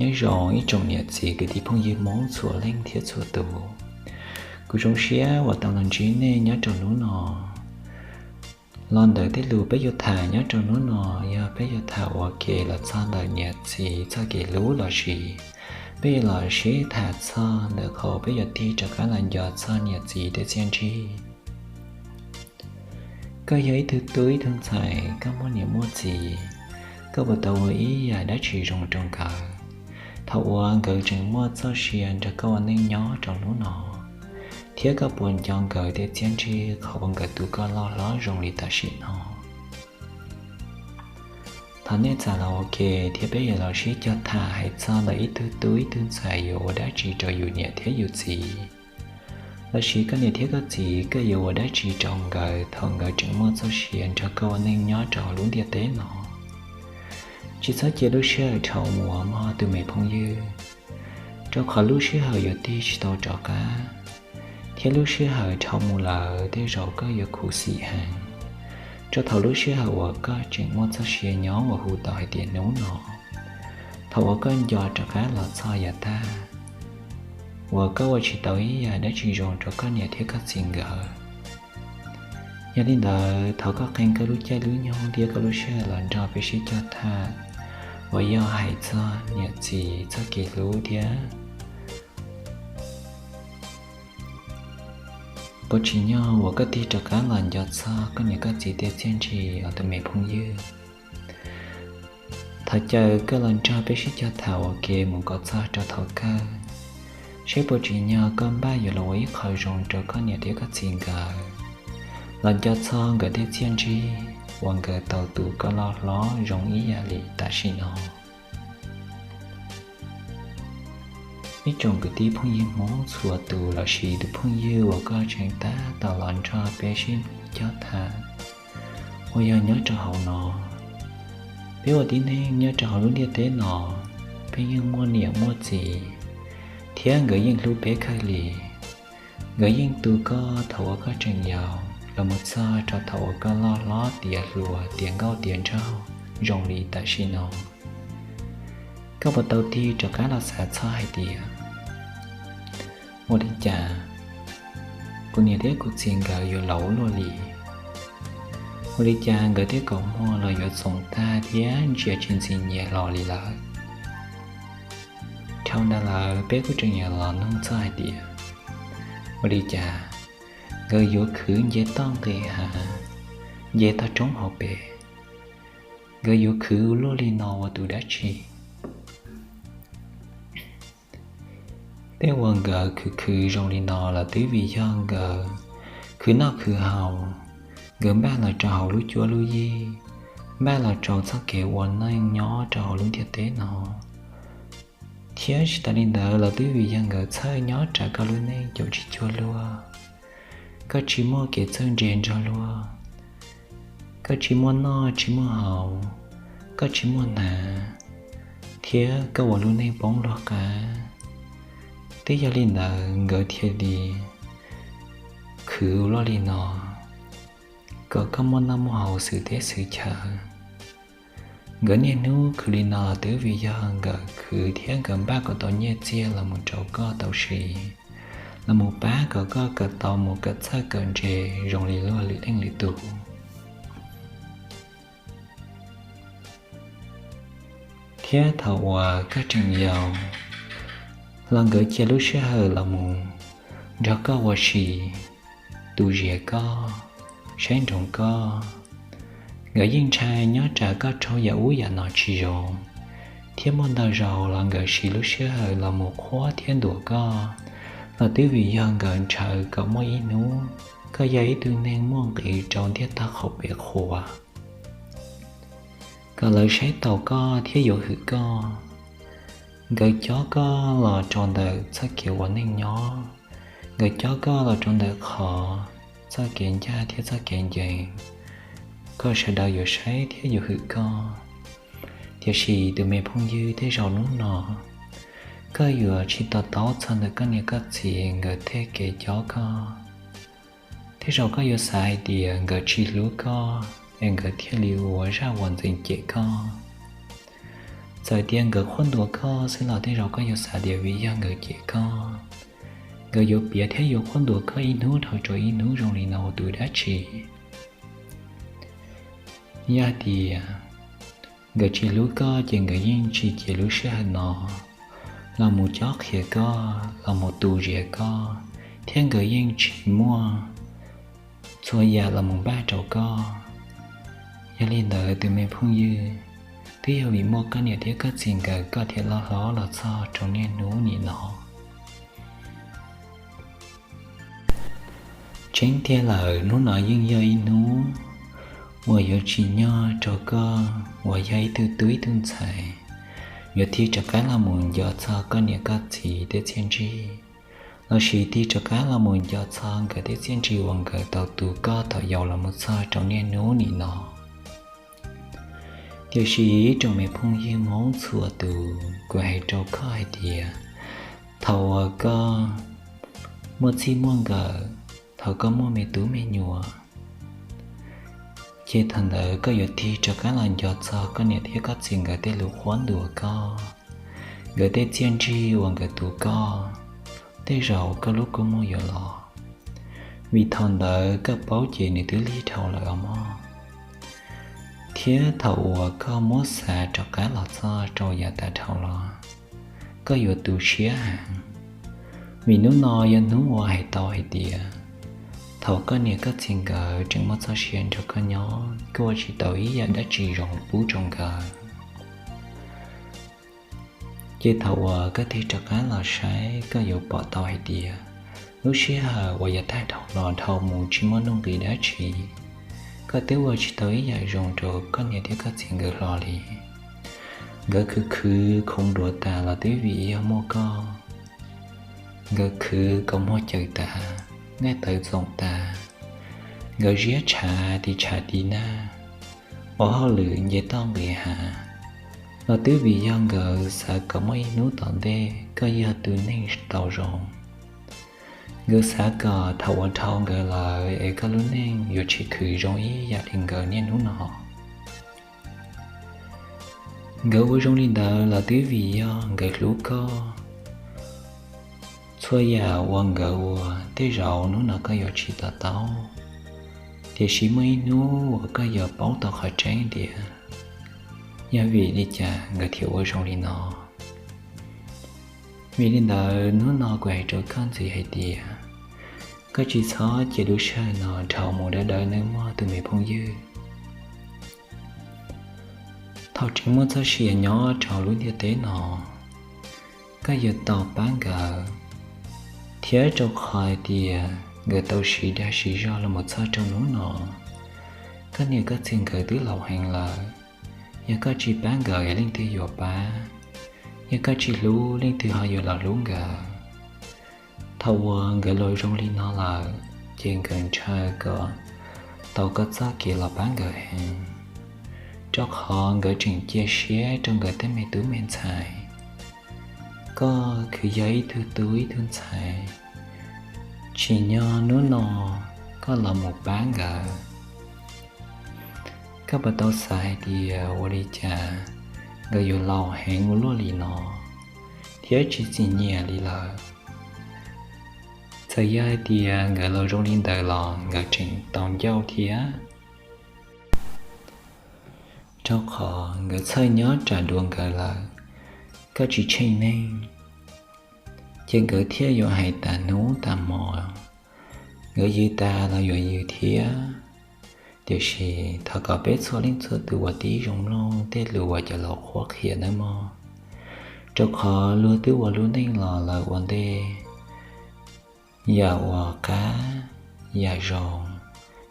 Nyob zoo ib tsoom niam txiv kwv tij phooj ywg Hmoob txhua leej thiab txhua tus. Kuv zoo siab uas tau los ntsib nej nyob rau hnub no. Los ntawm tej lus peb yuav tham nyob rau hnub no, yog peb yuav tham ua ke los txog ntawm niam txiv txoj kev hlub lossis peb yuav los sib tham txog ntawm qhov peb yuav tig rov qab los nco txog niam txiv tej txiaj ntsig. Koj yog ib tug tub ib tug ntxhais, koj muaj niam muaj txiv, koj puas tau ua ib yam dab tsi zoo rau nkawd thaum uas nkawd tseem muaj txoj sia nrog koj ua neej nyob rau hnub no? Thiab koj puas nco nkawd tej txiaj ntsig qhov uas nkawd tu koj loj hlob zoo li tam sim no? Thov nej txav los ua ke thiab peb yuav los sib cog tham hais txog ntawm ib tug tub ib tug ntxhais yuav ua dab tsi rau yus niam thiab yus txiv, lossis koj niam thiab koj txiv koj yuav ua dab tsi rau nkawd thaum nkawd tseem muaj txoj sia nrog koj ua neej nyob rau hauv lub ntiaj teb no. Tsis txhob cia lub sij hawm dhau mus mog tus me phooj ywg, rau qhov lub sij hawm yuav tig tsis tau rov qab, thiab lub sij hawm dhau mus lawm tej zaum koj yuav khuv xim heev, rau thaum lub sij hawm uas koj tseem muaj txoj sia nyob uas hu tau hais tias hnub no. Thaum uas koj nco rov qab los txog yav tag uas koj ua tsis tau ib yam dab tsi zoo rau koj niam thiab koj txiv nkawd. Yog li ntawd thov koj qee koj lub caij lub nyoog thiab koj lub sij hawm los nrog peb sib cog tham uas yog hais txog niam txiv txoj kev hlub thiab puas tsim nyog uas koj tig rov qab los nco txog koj niam koj txiv tej txiaj ntsig os tus me phooj ywg. Thov caw koj los nrog peb sib cog tham ua ke mus kom txog rau thaum kawg, seb puas tsim nyog koj npaj yuav los ua ib qho zoo rau koj niam thiab koj txiv nkawd, los nco txog nkawd tej txiaj ntsig uas nkawd tau tu koj loj hlob zoo ib yam li tam sim no. Ib tsoom kwv tij phooj ywg Hmoob txhua tus lossis tus phooj ywg uas koj tseem tab tom los nrog peb sib cog tham uas yog nyob rau hauv no. Peb ua tib neeg nyob rau hauv lub ntiaj teb no, peb yeej muaj niam muaj txiv, thiab nkawd yeej hlub peb kawg li. Nkawd yeej tu koj thaum uas koj tseem yau los mus txog rau thaum uas koj loj hlob tiav hluas tiav nkauj tiav nraug zoo li tam sim no. Koj puas tau tig rov qab los xav txog hais tias, ua li cas kuv niam thiab kuv txiv nkawd yuav laus luaj li? Ua li cas nkawd tej kaus muag los yuav txoov tag thiab ntsia tsis ntxim nyias hlo li lawm? Dhau ntawd lawm peb kuj tseem yuav los nug txog hais tias, ua li cas nkawd yuav khwv nce toj nqis hav, nce toj roob hauv pes, nkawd yuav khwv ua luaj li no ua tus dab tsi? Tej uas nkawd khwv khwv zoo li no los twb vim yog nkawd khwv noj khwv haus, nkawd npaj los rau hauv lub cuab lub yig, npaj los rau txoj kev ua neej nyob rau hauv lub ntiaj teb no. Thiab tsis tas li ntawd los twb vim yog nkawd txhawj nyob rau koj lub neej caum tsis cuag luag, koj tsis muaj kev txawj ntse nrog luag, koj tsis muaj noj tsis muaj haus, koj tsis muaj hnav, thiab koj ua lub neej poob luag qab. Twb yog li ntawd nkawd thiaj li khwv ua luaj li no, kom koj muaj noj muaj haus xwm teb xwm chaw. Nkawd niaj hnub khwv li no twb vim yog nkawd khwv thiab nkawd npaj kom tau nyiaj txiag los mus rau koj tau siv, los mus pab kom koj kawm tau mus kawm txawj kawm ntse zoo li luag lwm leej lwm tus. Thiab thaum uas koj tseem yau los nkawd cia lub sij hawm los mus nrog koj ua si, tu zias koj, saib ntsoov koj. Nkawd yeej ntshai nyob rau koj raug yam ub yam no tsis zoo, thiab muaj ntau zaus los nkawd siv lub sij hawm los mus qhuab thiab ntuas koj los twb vim yog nkawd ntshaw kom muaj ib hnub koj yog ib tug neeg muaj nqis rau ntiaj teb qhov pem qhuas, kom lawv saib taus koj thiab yuav hwm koj. Nkawd cob koj los rau ntawm txoj kev ua neej nyob, nkawd cob koj los rau ntawm qhov txoj kev ncaj thiab txoj kev ncees, kom sawv daws yuav saib thiab yuav hwm koj. Tiam sis tus me phooj ywg, tej zaum hnub no koj yuav tsis to taub txog ntawm koj niam koj txiv nkawd tej kev cob koj. Tej zaum koj yuav xav hais tias nkawd tsis hlub koj es nkawd thiaj li ua zaj uas ntxeev cem koj. Txawm tias nkawd qhuab ntuas koj xwb los tej zaum koj yuav xav tias vim yog nkawd cem koj, nkawd yuav piav thiab yuav qhuab ntuas koj ib hnub dhau rau ib hnub zoo li no ua tus dab tsi? Yog tias nkawd tsis hlub koj ces nkawd yeej tsis cia lub sij hawm no los mus cob qhia koj, los mus tu zias koj, thiab nkawd yeej tsis muaj txhua yam los mus npaj rau koj. Yog li ntawd tus me phooj ywg, twb yog vim muaj koj niam thiab koj txiv nkawd koj thiaj loj hlob los txog rau niaj hnub nim no. Tseeb tiag lawm, hnub no yeej yog ib hnub uas yuav tsim nyog rau koj uas yog ib tug tub ib tug ntxhais, yuav tig rov qab los mus nco txog koj niam koj txiv tej txiaj ntsig, lossis tig rov qab los mus nco txog nkawd tej txiaj ntsig uas nkawd tau tu koj thaum yau los mus txog rau niaj hnub nim no. Tiam sis ib tsoom me phooj ywg Hmoob txhua tus, kuv hais rau koj hais tias, thaum uas koj muaj txij muaj nkawm, thaum koj muaj me tub me nyuam, ces thaum ntawd koj yuav tig rov qab los nco txog koj niam thiab koj txiv nkawd tej lus qhuab ntuas koj, nkawd tej txiaj ntsig uas nkawd tu koj, tej zaum koj lub kua muag yuav los, vim thaum ntawd koj paub ces nws twb lig dhau lawm os mog. Thiab thaum uas koj muab xav rov qab los txog rau yav tas dhau los, koj yuav tu siab heev, vim hnub no yog hnub uas hais tau hais tias, thaum koj niam koj txiv nkawd tseem muaj txoj sia nrog koj nyob, koj ua tsis tau ib yam dab tsi zoo pub rau nkawd. Ces thaum uas koj tig rov qab los saib, koj yuav pom tau hais tias, lub sij hawm uas yav tag dhau los dhau mus tsis muaj nuj nqis dab tsi, koj twb ua tsis tau ib yam zoo rau koj niam thiab koj txiv nkawd hlo li. Nkawd khwv khwv khoov duav tas los twb vim yog muaj koj. Nkawd khwv kaus muag cawv tas, nqaij tawv txoom tas, nkawd ziab tshav tis tshav tis nag, ua hauj lwm nce toj nqis hav, los twb vim yog nkawd xav kom muaj ib hnub tom ntej koj yog tus neeg tau zoo. Nkawd xav kom thaum uas dhau nkawd lawm es koj lub neej yuav tsis khwv zoo ib yam li nkawd niaj hnub no. Nkawd ua zoo li ntawd los twb vim yog nkawd hlub koj. Txhua yam uas nkawd ua tej zaum hnub no koj yuav tsis to taub, tiam sis muaj ib hnub uas koj yuav paub tau qhov tseeb tias yog vim li cas nkawd thiaj ua zoo li no. Vim li ntawd hnub no kuv hais rau koj ntxiv hais tias, koj tsis txhob cia lub sij hawm no dhau mus dawb dawb nawb mog tus me phooj ywg. Thaum tseem muaj txoj sia nyob rau lub ntiaj teb no, koj yuav tau pab nkawd, thiab rau qhov hais tias nkawd tau siv dag siv zog los mus txog rau hnub no, koj niam koj txiv nkawd twb laus heev lawm. Yog koj tsis pab nkawd es leej twg yuav pab? Yog koj tsis hlub leej twg ho yuav los hlub nkawd? Thaum uas nkawd laus zoo li no lawm, ces nkawd ntshaw kom tau koj txoj kev los pab nkawd heev, rau qhov nkawd tseem cia siab rau nkawd tej me tub me ntxhais. Koj kwv yog ib tug tub ib tug ntxhais, tsim nyog hnub no koj los mus pab nkawd. Koj puas tau xav hais tias ua li cas nkawd yuav laus heev ua luaj li no thiab tsis txim nyiam li lawm? Txawm yog hais tias nkawd laus zoo li ntawd los nkawd tseem tau ncauj thiab, rau qhov nkawd txhawj nyob ram dua nkawd lawm. Koj tsis tsheej neeg, ces nkawd thiaj yuav hais tas hnub tas hmo, nkawd yws tas los yuav yws thiab. Tiam sis thov kom peb txhua leej txhua tus ua tib zoo mloog tej lus uas cov laus qhuab qhia nawb mog, rau qhov luag twb ua lub neej los lawm ua ntej, yam uas qab, yam zoo,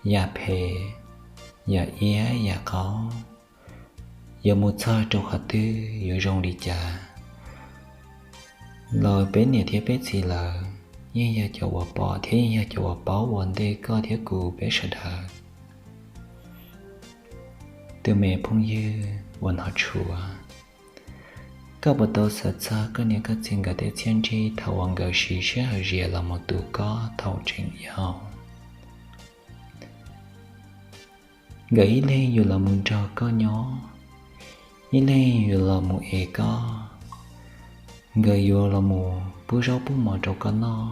yam phem, yam iab yam qaub, yuav mus txog rau qhov twg yuav zoo li cas los peb niam thiab peb txiv lawv yeej yog cov uas pom thiab yeej yog cov uas paub ua ntej koj thiab kuv peb sawv daws. Tus me phooj ywg uas hnov tshua, koj puas tau xav txog koj niam koj txiv nkawd tej txiaj ntsig thaum uas nkawd siv sij hawm zias los mus tu koj thaum tseem yau? Nkawd ib leeg yuav los mus nrog koj nyob, Ib leeg yuav los mus es koj, nkawd yuav los mus pub zaub pub mov rau koj noj.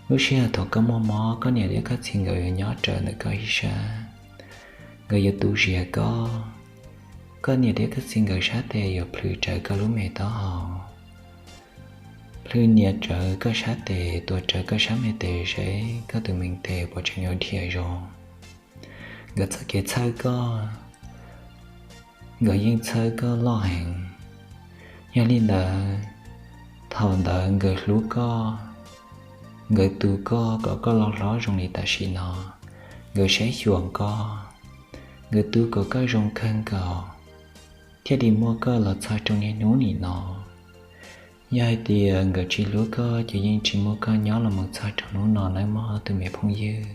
Lub sij hawm thaum koj muaj mob, koj niam thiab koj txiv nkawd yuav nyob rawv ntawm koj ib sab, nkawd yuav tu zias koj. Koj niam thiab koj txiv nkawd sab tes yuav plhws rawv koj lub me taub hau, plhws nias rawv koj sab tes, tuav rawv koj sab me tes seb koj tus me tes puas tseem yuav dhia zoo. Nkawd txoj kev txhawj koj, nkawd yeej txhawj koj loj heev. Yog li ntawd, thaum ntawd nkawd hlub koj, nkawd tu koj kom koj loj hlob zoo li tam sim no, nkawd saib xyuas koj, nkawd tu kom koj zoo kawg nkaus, thiaj li muaj koj los txog rau niaj hnub nim no. Yog hais tias nkawd tsis hlub koj ces yeej tsis muaj koj nyob los mus txog rau hnub no nawb mog tus me phooj ywg.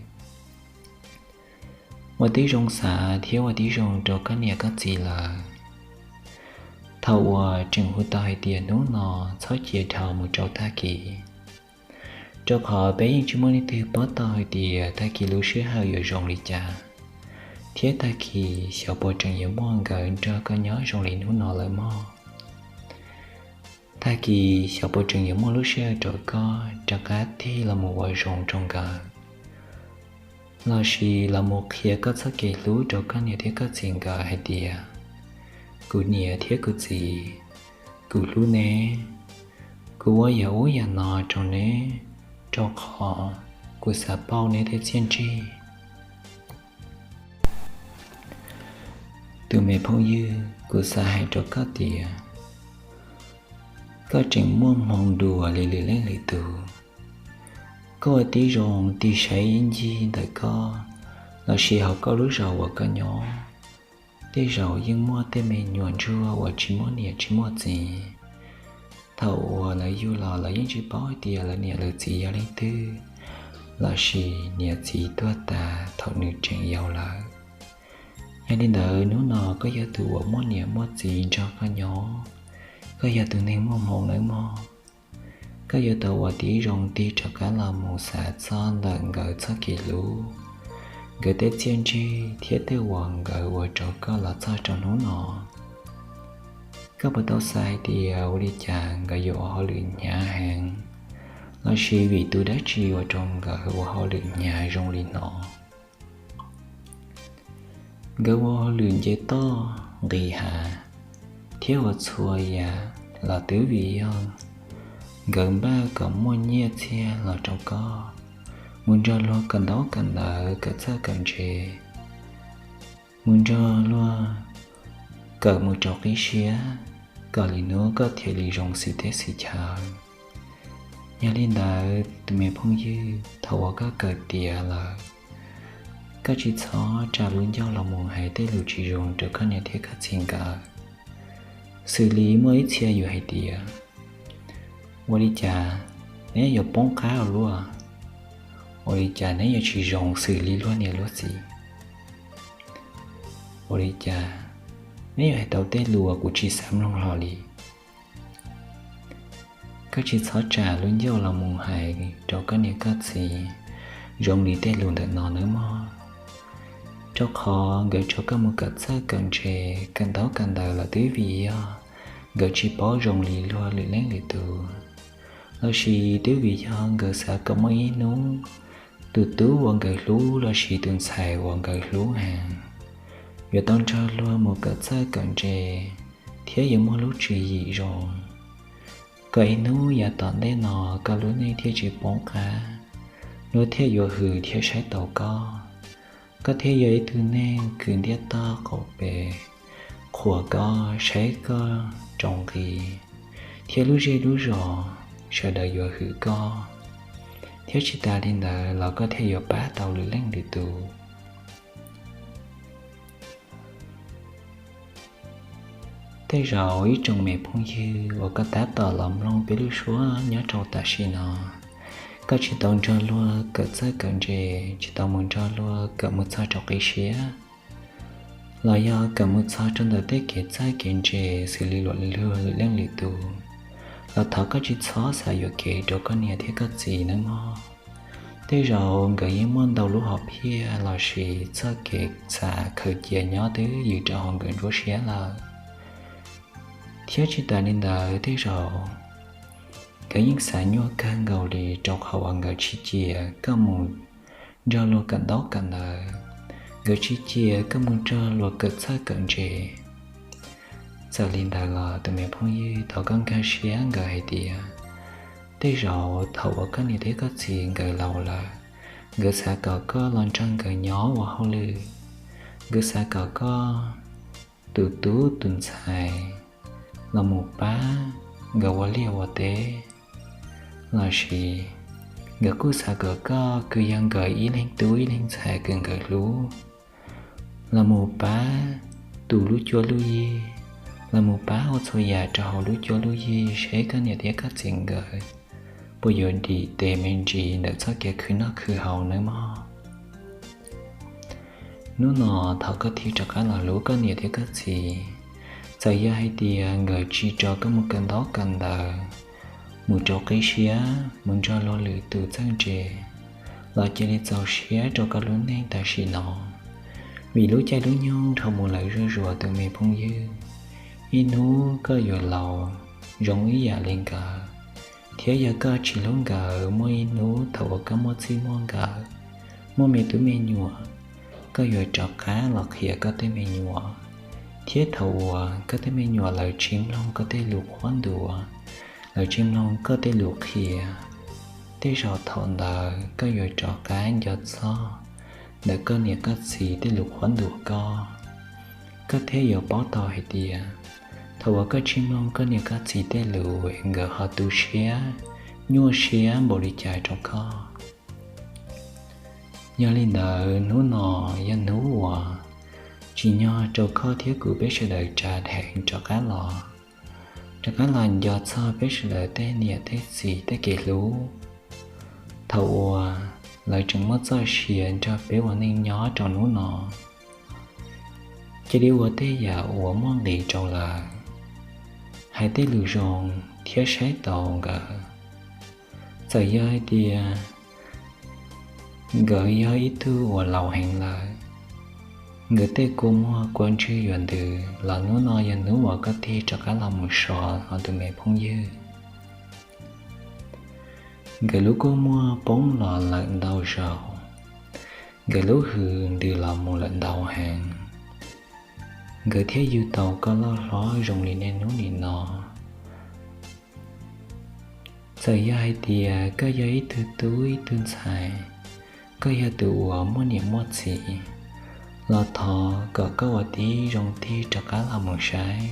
Ua tib zoo xav thiab ua tib zoo rau koj niam koj txiv lawv. Thaum uas tseem hu tau hais tias hnub no, txhob cia dhau mus rau tag kis, rau qhov peb yeej tsis muaj leej twg paub tau hais tias tag kis lub sij hawm yuav zoo li cas, thiab tag kis xyov puas tseem yuav muaj nkawd nrog koj nyob zoo li hnub no lawm mog. Tag kis xyov puas tseem yuav muaj lub sij hawm rau koj rov qab tig los mus ua zoo rau nkawd, lossis los mus qhia koj txoj kev hlub rau koj niam thiab koj txiv nkawd hais tias, kuv niam thiab kuv txiv, kuv hlub neb, kuv ua yam ub yam no rau neb, rau qhov kuv xav pauj neb tej txiaj ntsig. Tus me phooj ywg, kuv xav hais rau koj tias, koj tseem muaj hmoo dua li lwm leej lwm tus. Koj ua tib zoo tig saib ib ncig ntawm koj, lossis hauv koj lub zos uas koj nyob, tej zaum yeej muaj tej me nyuam ntsuag uas tsis muaj niam tsis muaj txiv. Thaum uas lawv yug los lawv yeej tsis paub hais tias lawv niam lawv txiv yog leej twg, lossis niam txiv tuag tas thaum nws tseem yau lawm. Yog li ntawd hnub no koj yog tus uas muaj niam muaj txiv nrog koj nyob, koj yog tus neeg muaj hmoo nawb mog. Koj yuav tau ua tib zoo tig rov qab los mus xav txog ntawm nkawd txoj kev hlub, nkawd tej txiaj ntsig thiab tej uas nkawd ua rau koj los txog rau hnub no. Koj puas tau xav hais tias ua li cas nkawd yuav ua hauj lwm hnyav heev, lossis vim tus dab tsi ua rau nkawd ua hauj lwm hnyav zoo li no? Nkawd ua hauj lwm nce toj nqis hav thiab ua txhua yam los twb vim yog nkawd npaj kom muaj nyiaj txiag los rau koj, mus nrog luag kawm ntaub kawm ntawv kawm txawj kawm ntse, mus nrog luag kawm mus rau qib siab, kom lwm hnub koj thiaj li zoo xws teb xws chaw. Yog li ntawd tus me phooj ywg, thaum uas koj kawm tiav lawm, koj tsis txhob tsa lub ncauj los mus hais tej lus tsis zoo rau koj niam thiab koj txiv nkawd. Xws li muaj ib txhia yus hais tias, ua li cas neb yuav poob qab ua luaj? Ua li cas neb yuav tsis zoo xws li luag niam luag txiv? Ua li cas neb yuav hais tau tej lus uas kuv tsis xav mloog hlo li? Koj tsis txhob tsa lub ncauj los mus hais rau koj niam koj txiv zoo li tej lus ntawm no nawb mog. Rau qhov nkawd tso koj mus kawm txawj kawm ntse, kawm ntaub kawm ntawv los twb vim yog nkawd tsis paub zoo li luag lwm leej lwm tus, lossis twb vim yog nkawd xav kom muaj ib hnub tus tub uas nkawd hlub lossis tus ntxhais uas nkawd hlub heev yuav tau nrog luag mus kawm txawj kawm ntse thiab yuav muaj lub tswv yim zoo, kom ib hnub yav tom ntej no koj lub neej thiaj tsis poob qab, luag thiaj yuav hwm thiab saib taus koj. Koj thiaj yog ib tug neeg kws ntiab toj qaum pes, qhuas koj, saib koj rau nqi, thiab lub zej lub zos sawv daws yuav hwm koj, thiab tsis tas li ntawd los koj thiaj yuav pab tau lwm leej lwm tus. Tej zaum ib tsoom me phooj ywg uas koj tab tom los mloog peb lub suab nyob rau tam sim no, koj tsis tau nrog luag kawm txawj kawm ntse, tsis tau mus nrog luag kawm mus txog rau qib siab, los yog kawm mus txog rau ntawm tej kev txawj kev ntse xws li luag lwm leej lwm tus, los thov koj tsis txhob xav yuam kev rau koj niam thiab koj txiv nawb mog. Tej zaum nkawd yeej muaj ntau lub hom phiaj lossis txoj kev xav khaws cia nyob twb ywm rau hauv nkawd nruab siab lawm. Thiab tsis tas li ntawd tej zaum nkawd yeej xav nyuaj kawg nkaus li rau qhov uas nkawd tsis cia koj mus nrog luag kawm ntaub kawm ntawv, nkawd tsis cia koj mus nrog luag kawm txawj kawm ntse. Txawm li ntawd los tus me phooj ywg, thov koj nkag siab nkawd hais tias tej zaum thaum uas koj niam thiab koj txiv nkawd laus lawm, nkawd xav kom koj los nrog nkawd nyob ua hauj lwm, nkawd xav kom koj tus tub tus ntxhais los mus pab nkawd ua liaj ua teb, los sis nkawd kuj xav kom koj kws yog nkawd ib leeg tub ib leeg ntxhais kws nkawd hlub los mus pab tu lub cuab lub yig, los mus pab ua txhua yam rau hauv lub cuab lub yig seb koj niam thiab koj txiv nkawd puas yuav dim tes me ntsis ntawm txoj kev khwv noj khwv haus nawb mog. Hnub no thov koj tig rov qab los hlub koj niam thiab koj txiv. Txawm yog hais tias nkawd tsis tso koj mus kawm ntaub kawm ntawv, mus rau qib siab mus nrog luag lwm tus txawj ntse, los cia li txaus siab rau koj lub neej tam sim no, vim lub caij lub nyoog dhau mus lawm zuj zus tus me phooj ywg. Ib hnub koj yuav laus zoo ib yam li nkawd, thiab yog koj tsis hlub nkawd, muaj ib hnub thaum uas koj muaj txij muaj nkawm, muaj me tub me nyuam, koj yuav rov qab los qhia koj tej me nyuam, thiab thaum uas koj tej me nyuam lawv tsis mloog koj tej lus qhuab ntuas, lawv tsis mloog koj tej lus qhia, tej zaum thaum ntawd koj yuav rov qab nco txog ntawm koj niam koj txiv tej lus qhuab ntuas koj. Koj thiaj yuav paub tau hais tias thaum uas koj tsis mloog koj niam koj txiv tej lus, nkawd ho tu siab, nyuaj siab npaum li cas rau koj. Yog li ntawd hnub no yog hnub uas tsim nyog rau koj thiab kuv peb sawv daws tsa dheev rov qab los, rov qab los nco txog peb sawv daws tej niam tej txiv tej kev hlub, thaum uas lawv tseem muaj txoj sia nrog peb ua neej nyob rau hnub no. Cia li ua tej yam uas muaj nqis rau lawv, hais tej lus zoo thiab saib taus nkawd. Txawm yog hais tias nkawd yog ib tug uas laus heev lawm, nkawd tej kua muag kua ntswg yuav ntws los hnub no yog hnub uas koj tig rov qab los mus so os tus me phooj ywg. Nkawd lub kua muag poob los lawm ntau zaus, nkawd lub hws ntws los mus lawm ntau heev, nkawd thiaj yug tau koj loj hlob zoo li niaj hnub nim no. Txawm yog hais tias koj yog ib tug tub ib tug ntxhais, koj yog tus uas muaj niam muaj txiv, los thov kom koj ua tib zoo tig rov qab los mus saib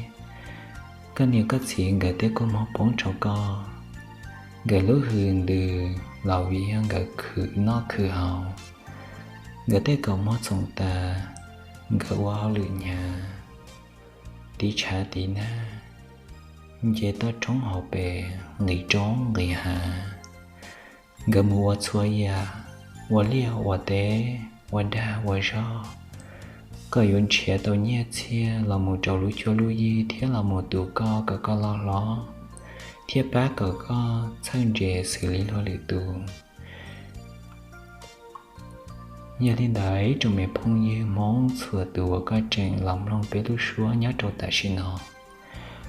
koj niam koj txiv nkawd tej kua muag poob rau koj. Nkawd lub hws ntws los vim yog nkawd khwv noj khwv haus, nkawd tej kaus muag txoom tas, nkawd ua hauj lwm hnyav, tiv tshav tiv nag, nce toj roob hauv pes, nqis roob nqis hav. Nkawd mus ua txhua yam, ua liaj ua teb, ua dag ua zog, kom yuav nrhiav tau nyiaj txiag los mus rau lub cuab lub yig thiab los mus tu koj kom koj loj hlob, thiab pab kom koj txawj ntse xws li luag lwm tus. Yog li ntawd ib tsoom me phooj ywg Hmoob txhua tus uas koj tseem los mloog peb lub suab nyob rau tam sim no,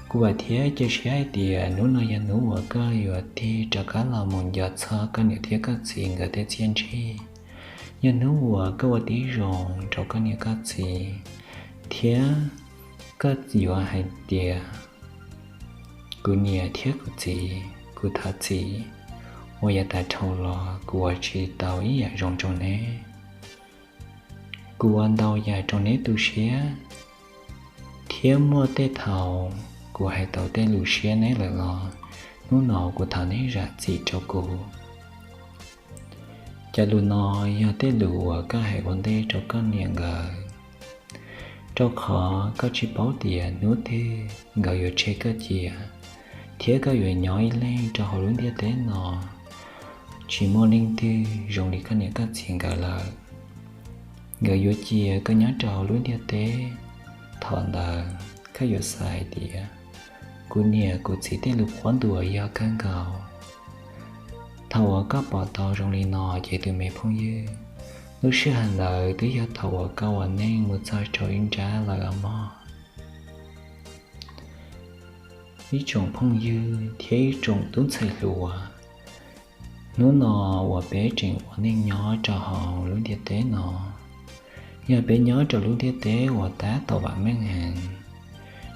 kuv vam thiab cia siab hais tias hnub no yog hnub uas koj yuav tig rov qab los mus nco txog koj niam thiab koj txiv nkawd tej txiaj ntsig. Yog hnub uas koj ua tib zoo rau koj niam koj txiv, thiab koj yuav hais tias, kuv niam thiab kuv txiv, kuv thov txim uas yav tas dhau los kuv ua tsis tau ib yam zoo rau neb. Kuv ua ntau yam rau neb tu siab, thiab muaj tej thaum kuv hais tau tej lus siab neb lawm los hnub no kuv thov neb zam txim rau kuv. Cov lus no yog tej lus uas koj hais ua ntej rau koj niam nkawd, rau qhov koj tsis paub tias hnub twg nkawd yuav tseg koj cia, thiab koj yuav nyob ib leeg rau hauv lub ntiaj teb no, tsis muaj leej twg zoo li koj niam koj txiv nkawd lawm. Nkawd yuav cia koj nyob rau hauv lub ntiaj teb. Thaum ntawd koj yuav xav hais tias, kuv niam kuv txiv tej lus qhuab ntuas yog kawg nkaus. Thaum uas koj pom tau zoo li no ces tus me phooj ywg, lub sij hawm ntawd twb yog thaum uas koj ua neej mus txog rau ib nrab lawm os mog. Ib tsoom phooj ywg thiab ib tsoom tub ntxhais hluas, hnub no uas peb tseem ua neej nyob rau hauv lub ntiaj teb no, yog peb nyob rau lub ntiaj teb uas tab tom vam meej heev,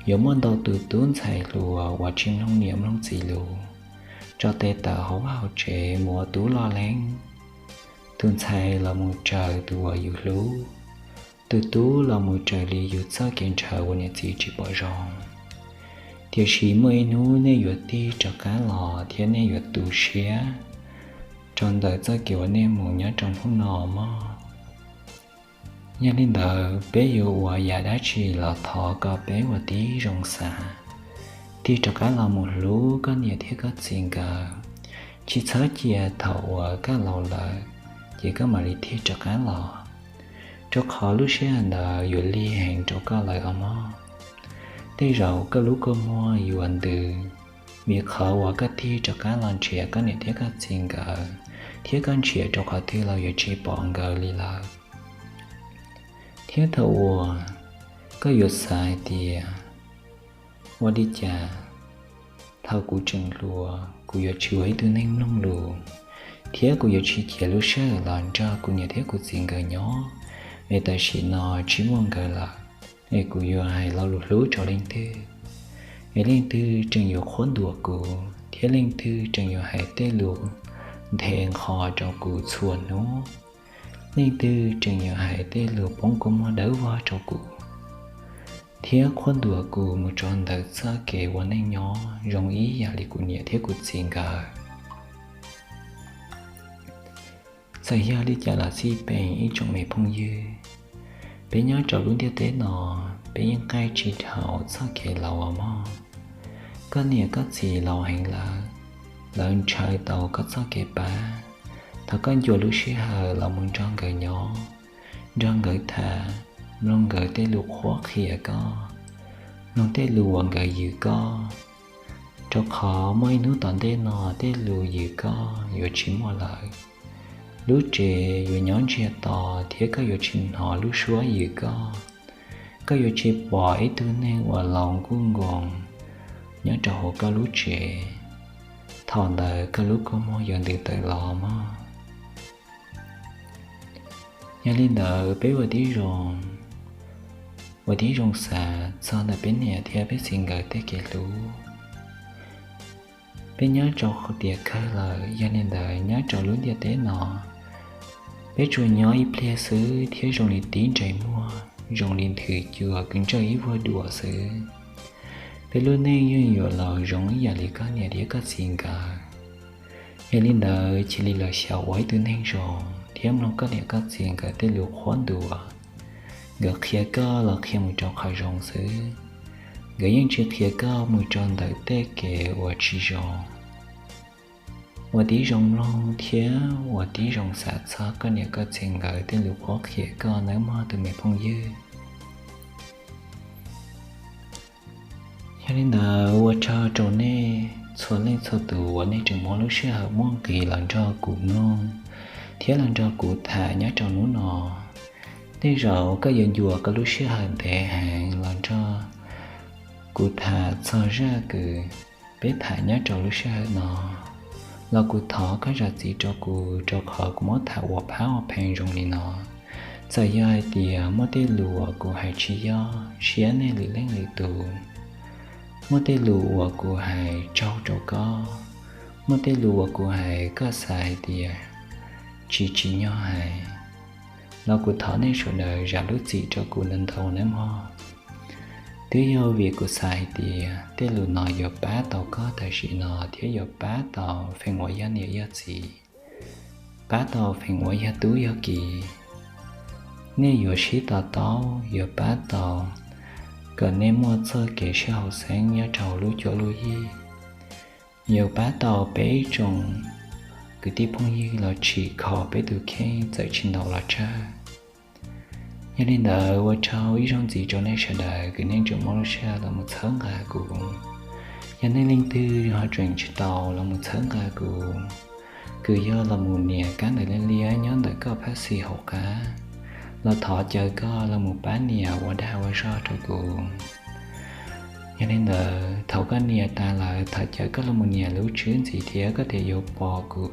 yuav muaj ntau tus tub ntxhais hluas uas tsis mloog niam mloog txiv lus, tso tes tawm hauv vaj hauv tsev mus ua tub loj leeb. Tus ntxhais los mus raws tus uas yus hlub, tus tub los mus raws li yus txoj kev ntshaw uas niam txiv tsis pom zoo. Tiam sis muaj ib hnub nej yuav tig rov qab los thiab nej yuav tu siab rau ntawm txoj kev uas nej mus nyob rau hnub no mog. Yog li ntawd peb yuav ua yam dab tsi los thov kom peb ua tib zoo xav, tig rov qab los mus hlub koj niam thiab koj txiv nkawd. Tsis txhob cia thaum uas koj laus lawm ces koj mam li tig rov qab los, rau qhov lub sij hawm ntawd yuav lig heev rau koj lawm os mog. Tej zaum koj lub kua muag yuav ntws, vim qhov uas koj tig rov qab los ntsia koj niam thiab koj txiv nkawd, thiab koj ntsia rau qhov twg los yuav tsis pom nkawd li lawm. Thiab thaum uas koj yuav xav hais tias, ua li cas thaum kuv tseem hluas kuv yuav tsis ua ib tug neeg mloog lus, thiab kuv yuav tsis cia lub sij hawm los nrog kuv niam thiab kuv txiv nkawd nyob, es tam sim no tsis muaj nkawd lawm, es kuv yuav hais lo lus hlub rau leej twg? Es leej twg tseem yuav qhuab ntuas kuv, thiab leej twg tseem yuav hais tej lus nthe nqho rau kuv txhua hnub? Leej twg tseem yuav hais tej lus poob kua muag dawb vog rau kuv, thiab qhuab ntuas kuv mus rau ntawm txoj kev ua neej nyob zoo ib yam li kuv niam thiab kuv txiv nkawd? Txawm yog li cas los xij peem ib tsoom me phooj ywg, peb nyob rau lub ntiaj teb no, peb yeej qaij tsis dhau txoj kev laus os mog. Koj niam koj txiv laus heev lawm, lawv ntshaw tau koj txoj kev pab. Thov koj ncua lub sij hawm los mus nrog nkawd nyob, nrog nkawd tham, mloog nkawd tej lus qhuab qhia koj, mloog tej lus uas nkawd yws koj, rau qhov muaj ib hnub tom ntej no tej lus yws koj yuav tsis muaj lawm. Lub tsev yuav nyob ntsiag to thiab koj yuav tsis hnov lub suab yws koj. Koj yuav tsis pom ib tug neeg uas laus nkuj nkoos nyob rau hauv koj lub tsev. Thaum ntawd koj lub kua muag yuav ntws tawm los mog. Yog li ntawd peb ua tib zoo, ua tib zoo xav txog ntawm peb niam thiab peb txiv nkawd tej kev hlub. Peb nyob rau tiam kawg lawm, yog li ntawd nyob rau lub ntiaj teb no, peb tsuas nyob ib pliag xwb thiab zoo li tib ntsais muag, zoo li nthwv cua kwv ntsawj ib vuag duam xwb. Peb lub neej yeej yuav laus zoo ib yam li koj niam thiab koj txiv nkawd. Yog li ntawd cia li los xyaum ua ib tug neeg zoo thiab mloog koj niam koj txiv nkawd tej lus qhuab ntuas. Nkawd qhia koj los qhia mus rau qhov zoo xwb, nkawd yeej tsis qhia koj mus rau ntawm tej kev uas tsis zoo. Ua tib zoo mloog thiab ua tib zoo xav txog koj niam koj txiv nkawd tej lus qhuab qhia koj nawb mog tus me phooj ywg. Yog li ntawd ua tsaug rau nej txhua leej txhua tus uas nej tseem muab lub sij hawm muaj nqis los nrog kuv mloog thiab los nrog kuv tham nyob rau hnub no. Tej zaum koj yuav ncua koj lub sij hawm ntev heev los nrog kuv tham txog zaj kws peb tham nyob rau lub sij hawm no, los kuv thov koj zam txim rau kuv rau qhov kuv muab tham ua phab ua pheej zoo li no. Txawm yog hais tias muaj tej lus uas kuv hais tsis yog siab nej lwm leej lwm tus, muaj tej lus uas kuv hais tsaug rau koj, muaj tej lus uas kuv hais koj xav hais tias tsis tsim nyog hais, los kuv thov nej sawv daws zam lub txim rau kuv ntau ntau nawb mog. Twb yog vim kuv xav hais tias tej lus no yuav pab tau koj tam sim no thiab yuav pab tau feem uas yog niam yog txiv, pab tau feem uas yog tub yog kiv. Nej yuav sib to taub, yuav pab tau kom nej muaj txoj kev sib haum xeeb nyob rau lub cuab lub yig. Yuav pab tau peb ib tsoom kwv tij phooj ywg los tsim kho peb tus kheej txawm tsis ntaus los tsawg. Yog li ntawd ua tsaug ib zaug ntxiv rau nej sawv daws kws nej tseem muab lub sij hawm los mus txhawb nqa kuv. Yog nej leej twg ho tseem tsis tau los mus txhawb nqa kuv, kws yog los mus nias kab ntawv liab liab nyob ntawm koj phab xis hauv qab, los thov caw koj los mus pab nias ua dag ua zog rau kuv. Yog li ntawd, thaum koj nias tas lawm, thov caw koj los mus nias lub tswb ntxiv thiab koj thiaj yuav pom kuv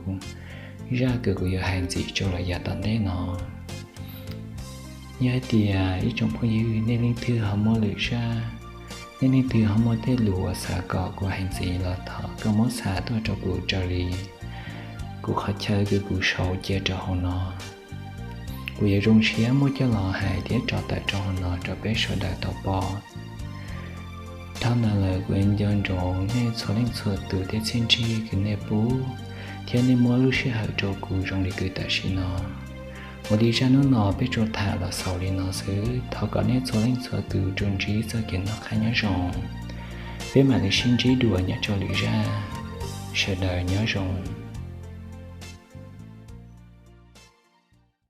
zaj uas kuv yuav hais ntxiv rau lawm yav tom ntej no. Yog hais tias ib tsoom phooj ywg nej leej twg ho muaj lwm zaj, nej leej twg ho muaj tej lus uas xav kom kuv hais ntxiv los thov koj muab xa tuaj rau kuv raws li kuv qhov chaw uas kuv sau cia rau hauv no. Kuv yuav zoo siab muab coj los hais thiab tso tawm rau hauv no rau peb sawv daws tau pom. Dhau ntawd lawm, kuv nco ntsoov nej txhua leej txhua tus tej txiaj ntsig uas nej pub thiab nej muab lub sij hawm rau kuv zoo li uas tam sim no. Ua li zaj hnub no peb tsuas tham los xaus li no xwb, thov kom nej txhua leej txhua tus tsuas ntsib txoj kev noj qab nyob zoo. Peb mam li sib ntsib dua nyob rau lwm zaj. Sawv daws nyob zoo.